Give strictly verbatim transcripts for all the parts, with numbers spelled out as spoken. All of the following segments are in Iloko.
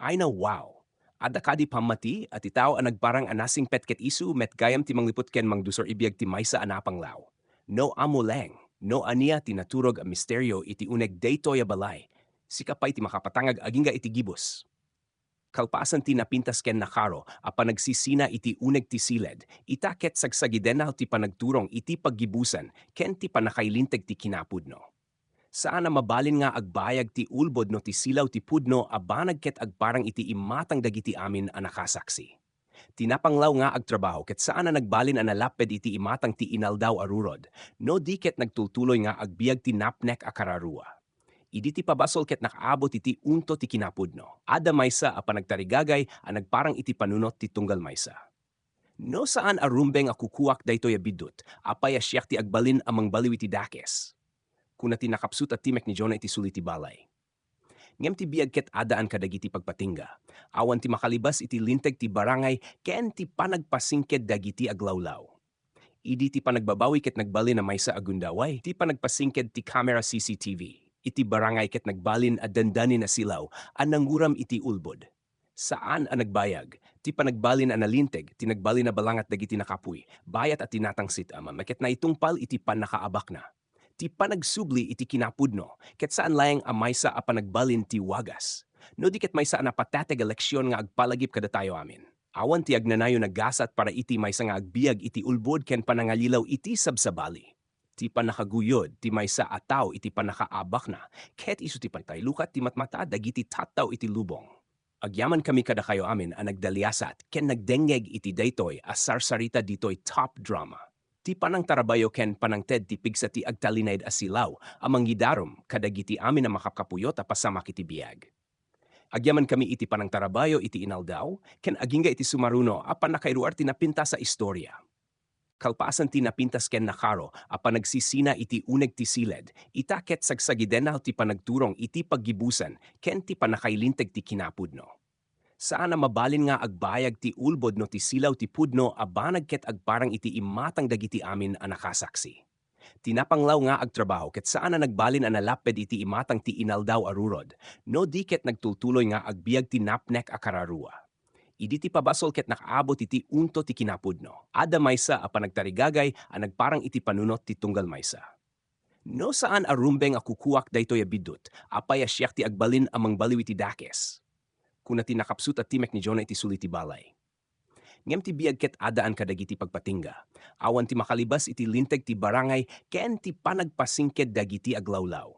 Ay na, wow! Adda kadi pammati a ti tao a nagparang a nasingpet ket isu met gayam ti mangliput ken mangdusor ibiag ti maysa a napanglaw? No ammo laeng, no ania ti naturog a misterio iti uneg daytoy a balay, sika pay ti makapatangag agingga iti gibus. Kalpasan ti napintas ken nakaro a panagsisina iti uneg ti siled, ita ket sagsagidenna ti panagturong iti paggibusan ken ti pannakailinteg ti kinapudno. Saan a mabalin nga agbayag ti ulbod no ti silaw ti pudno a banag ket agparang iti imatang dagiti amin a nakasaksi. Ti napanglaw nga agtrabaho ket saan a nagbalin a nalapped iti imatang ti inaldaw a rurod, no di ket nagtultuloy nga agbiag ti napnek a kararua. Idi ti pabasol ket nakaabot iti unto ti kinapudno, adda maysa a panagtarigagay a nagparang iti panunot ti tunggal maysa. No saan a rumbeng a kukuak daytoy a biddut, apay a siak ti agbalin a mangbaliw iti dakes? Kuna ti nakapsut a timek ni Jonah iti suli ti balay. Ngem ti biag ket addaan kadagiti pagpatingga. Awan ti makalibas iti linteg ti barangay ken ti panagpasingked dagiti aglawlaw. Idi ti panagbabawi ket nagbalin a maysa a gundaway ti panagpasingked ti kamera C C T V iti barangay ket nagbalin a dandanin a silaw a nanguram iti ulbod. Saan a nagbayag ti panagbalin a nalinteg ti nagbalin a balangat dagiti nakapuy, bayat a tinatangsit a mameket naitungpal iti pannakaabakna. Ti panagsubli iti kinapudno ket saan laeng a maysa a panagbalin ti wagas, no di ket maysa a napatateg a leksion nga agpalagip kadatayo amin. Awan ti agnanayon a gasat para iti maysa nga agbiag iti ulbod ken panangalilaw iti sabsabali. Ti pannakaguyod ti maysa a tao iti pannakaabakna, ket isu ti pantay lukat ti matmata dagiti tattao iti lubong. Agyamankami kadakayo amin a nagdaliasat ken nagdengngeg iti daytoy a sarsarita ditoy Top Drama. Ti panangtarabayo ken panangted ti pigsa ti agtalinaed a silaw a mangidarum kadagiti amin a makapkapuyot a pasamak iti biag. Agyamankami iti panangtarabayo iti inaldaw ken agingga iti sumaruno a pannakairuar ti napintas a istoria. Kalpasan ti napintas ken nakaro a panagsisina iti uneg ti siled, ita ket sagsagidenna ti panagturong iti paggibusan ken ti pannakailinteg ti kinapudno. Saan a mabalin nga agbayag ti ulbod no ti silaw ti pudno a banag ket agparang iti imatang dagiti amin a nakasaksi. Ti napanglaw nga agtrabaho ket saan a nagbalin a nalapped iti imatang ti inaldaw a rurod, no di ket nagtultuloy nga agbiag ti napnek a kararua. Idi ti pabasol ket nakaabot iti unto ti kinapudno, adda maysa a panagtarigagay a nagparang iti panunot ti tunggal maysa. No saan a rumbeng a kukuak daytoy a biddut, apay a siak ti agbalin a mangbaliw iti dakes? Kuna ti nakapsut a timek ni Jonah iti suli ti balay. Ngem ti biag ket addaan kadagiti pagpatingga. Awan ti makalibas iti linteg ti barangay ken ti panagpasingked dagiti aglawlaw.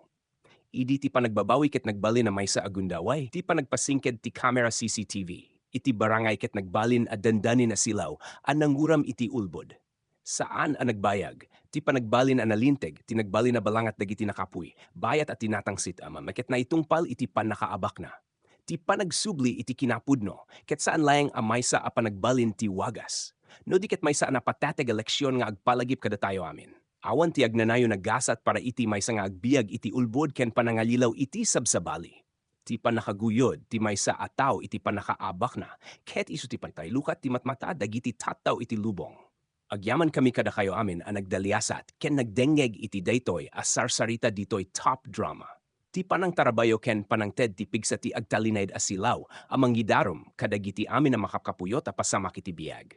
Idi ti panagbabawi ket nagbalin a maysa a gundaway ti panagpasingked ti kamera C C T V iti barangay ket nagbalin a dandanin a silaw a nanguram iti ulbod. Saan a nagbayag ti panagbalin a nalinteg ti nagbalin a balangat dagiti nakapuy, bayat a tinatangsit a mameket naitungpal iti pannakaabakna. Ti panagsubli iti kinapudno ket saan laeng a maysa a panagbalin ti wagas, no di ket maysa a napatateg a leksion nga agpalagip kadatayo amin. Awan ti agnanayon a gasat para iti maysa nga agbiag iti ulbod ken panangalilaw iti sabsabali. Ti pannakaguyod ti maysa a tao iti pannakaabakna, ket isu ti pantay lukat ti matmata dagiti tattao iti lubong. Agyamankami kadakayo amin a nagdaliasat ken nagdengngeg iti daytoy a sarsarita ditoy Top Drama. Ti panangtarabayo ken panangted ti pigsa ti agtalinaed a silaw a mangidarum kadagiti amin a makapkapuyot a pasamak iti biag.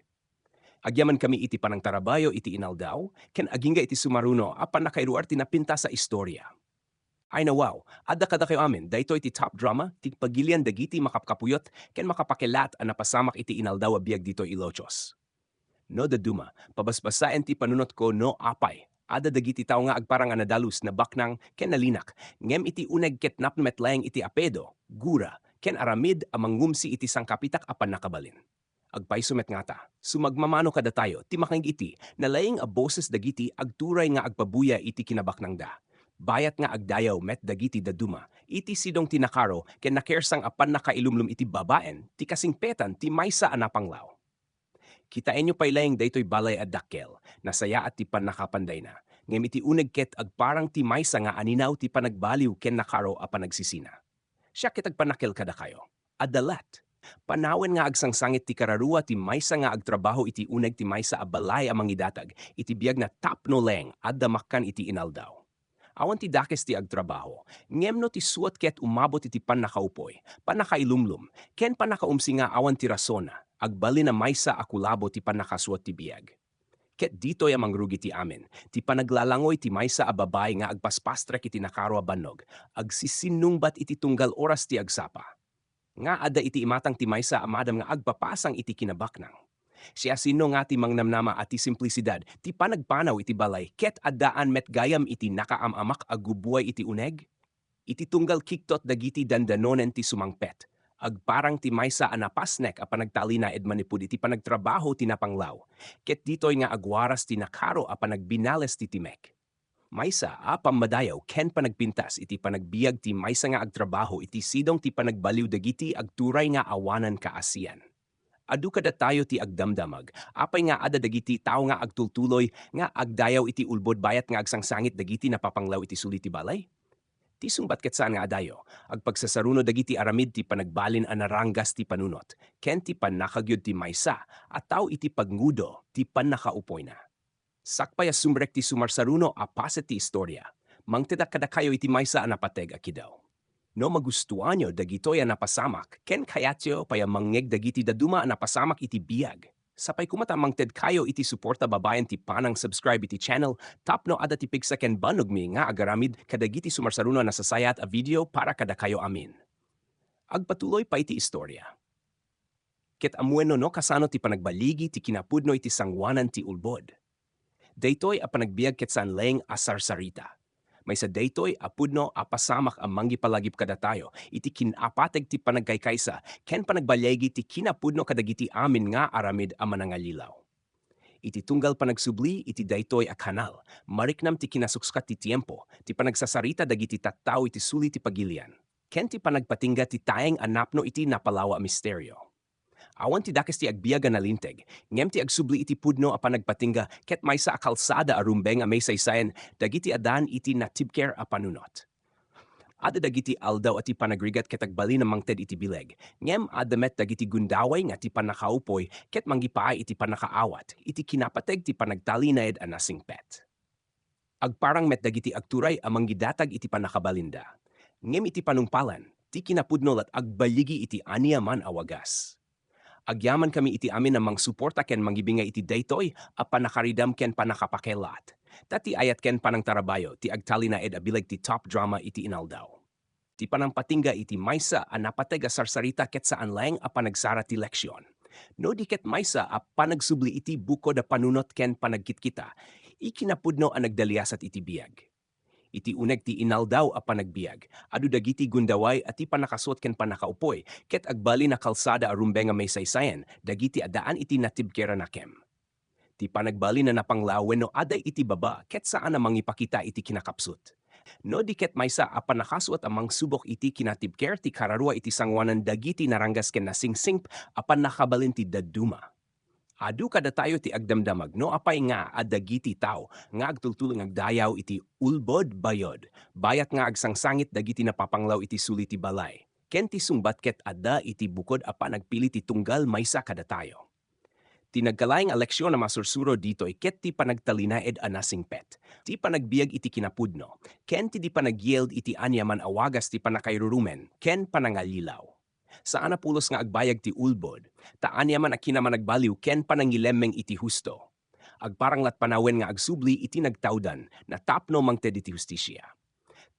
Agyamankami iti panangtarabayo iti inaldaw ken agingga iti sumaruno a pannakairuar ti napintas a istoria. Ay na, wow! Adda kadakayo amin daytoy ti Top Drama, ti pagilian dagiti makapkapuyot ken makapakilat a napasamak iti inaldaw a biag ditoy Ilocos. No dadduma, pabasbasaen ti panunotko no apay. Adda dagiti tao nga agparang a nadalus, nabaknang, ken nalinak, ngem iti uneg ket napno met laeng iti apedo, gura, ken aramid a mangngumsi iti sangkapitak a pannakabalin. Agpayso met ngata, sumagmamano kadatayo ti makangeg iti nalaing a boses dagiti agturay nga agpabuya iti kinabaknangda. Bayat nga agdayaw met dagiti dadduma iti sidong ti nakaro ken nakersang a pannakailumlom iti babaen ti kasingpetan ti maysa a napanglaw. Kitaenyo pay laeng daytoy balay a dakkel, nasayaat ti pannakapandayna, ngem iti uneg ket agparang ti maysa nga aninaw ti panagbaliw ken nakaro a panagsisina. Siak ket agpannakkel kadakayo. Adda lat. Panawen nga agsangsangit ti kararua ti maysa nga agtrabaho iti uneg ti maysa a balay a mangidatag iti biagna tapno laeng adda makkan iti inaldaw. Awan ti dakes ti agtrabaho, ngem no ti suot ket umabot iti pannakaupoy, pannakailumlom, ken pannakaumsinga awan ti rasona, agbalin a maysa a kulabo ti pannakasuot ti biag. Ket ditoy a mangrugi ti amin, ti panaglalangoy ti maysa a babai nga agpaspastrek iti nakaro a bannog, agsisinnungbat iti tunggal oras ti agsapa. Nga adda iti imatang ti maysa a madam nga agpapasang iti kinabaknang. Siasino nga ti mangnamnama a ti simplisidad, ti panagpanaw iti balay, ket addaan met gayam iti nakaam-amak a gubuay iti uneg? Iti tunggal kiktot dagiti dandanonen ti sumangpet, agparang ti maysa a napasnek a panagtalinaed manipud iti panagtrabaho ti napanglaw, ket ditoy nga agwaras ti nakaro a panagbinales ti timek. Maysa a pammadayaw ken panagpintas iti panagbiag ti maysa nga agtrabaho iti sidong ti panagbaliw dagiti agturay nga awanan kaasian. Adu kadatayo ti agdamdamag, apay nga adda dagiti tao nga agtultuloy nga agdayaw iti ulbod bayat nga agsangsangit dagiti napapanglaw iti suli ti balay? Ti sungbat ket saan nga adayo, agpagsasaruno dagiti aramid ti panagbalin a naranggas ti panunot, ken ti pannakagyod ti maysa a tao iti pagnudo ti pannakaupoyna. Sakbay a sumrek ti sumarsaruno a paset ti istoria, mangtedak kadakayo iti maysa a napateg a kidaw. No magustuanyo dagitoy a napasamak ken kayatyo pay a mangngeg dagiti dadduma a napasamak iti biag, sapay koma ta mangtedkayo iti suporta babaen ti panang-subscribe iti channel tapno adda ti pigsa ken bannogmi nga agaramid kadagiti sumarsaruno a nasasayaat a video para kadakayo amin. Agpatuloy pay ti istoria. Ket ammoenno no kasano ti panagbaligi ti kinapudno iti sangoanan ti ulbod. Daytoy a panagbiag ket saan laeng a sarsarita. Maysa daytoy a pudno a pasamak a mangipalangipan kadatayo iti kinapateg ti panagkaykaysa ken panagbaligi ti kinapudno kadagiti amin nga aramid a manangallilaw. Iti tunggal panagsubli iti daytoy a kanal, mariknam ti kinasukskat ti tiempo, ti panagsasarita dagiti tattao iti suli ti pagilian, ken ti panagpatingga ti taeng a napno iti napalawa a misterio. Awan ti dakes ti agbiag a nalinteg, ngem ti agsubli iti pudno a panagpatingga ket maysa a kalsada a rumbeng a maisaysayan dagiti addaan iti natibker a panunot. Adda dagiti aldaw a ti panagrigat ket agbalin a mangted iti bileg, ngem adda met dagiti gundaway nga ti pannakaupoy ket manggipaay iti pannakaawat iti kinapateg ti panagtalinaed a nasingpet. Agparang met dagiti agturay a manggidatag iti pannakabalinda. Ngem iti panungpalan, ti kinapudno lat agbaligi iti aniaman a wagas. Agyamankami iti amin a mangsuporta ken mangibingay iti daytoy a pannakaridam ken pannakapakelat. Ta ti ayat ken panangtarabayo ti agtalinaed a bileg ti Top Drama iti inaldaw. Ti panangpatingga iti maysa a napateg a sarsarita ket saan laeng a panagsara ti leksion, no di ket maysa a panagsubli iti bukod a panunot ken panagkitkita, ikinapudno a nagdaliasat iti biag. Iti uneg ti inaldaw a panagbiag, adu dagiti gundaway a ti pannakasuot ken pannakaupoy, ket agbalin a kalsada a rumbeng a maisaysayan dagiti addaan iti natibker a nakem. Ti panagbalin a napanglaw wenno adda iti baba ket saan a mangipakita iti kinakapsut. No di ket maysa a pannakasuot a mangsubok iti kinatibker ti kararua iti sangoanan dagiti naranggas ken nasingsingpet a pannakabalin ti dadduma. Adu kadatayo ti agdamdamag no apay nga a dagiti tao nga agtultuloy nga agdayaw iti ulbod bayod, bayat nga agsangsangit dagiti napapanglaw iti suli ti balay, ken ti sungbat ket adda iti bukod a panagpili ti tunggal maysa kadatayo. Ti nagkalaing a leksion a masursuro ditoy ket ti panagtalinaed a nasingpet, ti panagbiag iti kinapudno, ken ti di panagyield iti aniaman a wagas ti pannakairurumen ken panangallilaw. Saan a pulos nga agbayag ti ulbod, ta aniaman a kinamanagbaliw ken panangilemmeng iti husto. Agparang lat panawen nga agsubli iti nagtawdan na tapno mangted iti hustisia.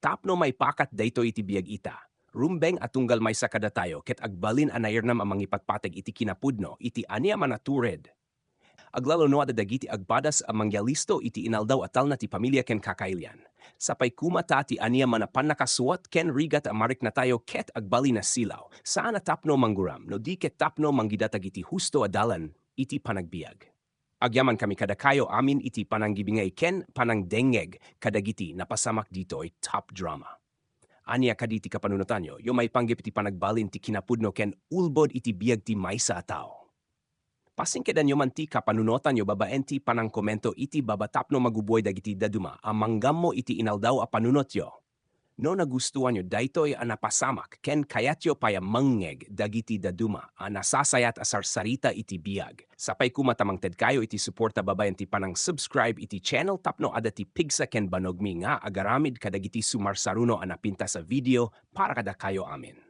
Tapno maipakat daytoy iti biag ita, rumbeng a tunggal maysa kadatayo ket agbalin a nairnam a mangipatpateg iti kinapudno iti aniaman a tured. Aglalo no adda dagiti agpadas a mangyalisto iti inaldaw a talna ti pamilia ken kakailian. Sapay koma ta ti aniaman a pannakasuot ken rigat a mariknatayo ket agbalin a silaw, saan a tapno mangguram no di ket tapno manggidatag iti husto a dalan iti panagbiag. Agyamankami kadakayo amin iti pananggibingay ken panangdengngeg kadagiti napasamak ditoy Top Drama. Ania kadi ti kapanunotanyo, yo maipanggep iti panagbalin ti kinapudno ken ulbod iti biag ti maysa a tao? Pasingkedanyo man ti kapanunotanyo babaen ti panangkomento iti baba tapno magubuay dagiti dadduma a manggammo iti inaldaw a panunotyo. No nagustuanyo daytoy a napasamak ken kayatyo pay a mangngeg dagiti dadduma a nasasayat a sarsarita iti biag, sapay koma ta mangtedkayo iti suporta babaen ti panang-subscribe iti channel tapno adda ti pigsa ken banogmi nga agaramid kadagiti sumarsaruno a napintas a video para kadakayo amin.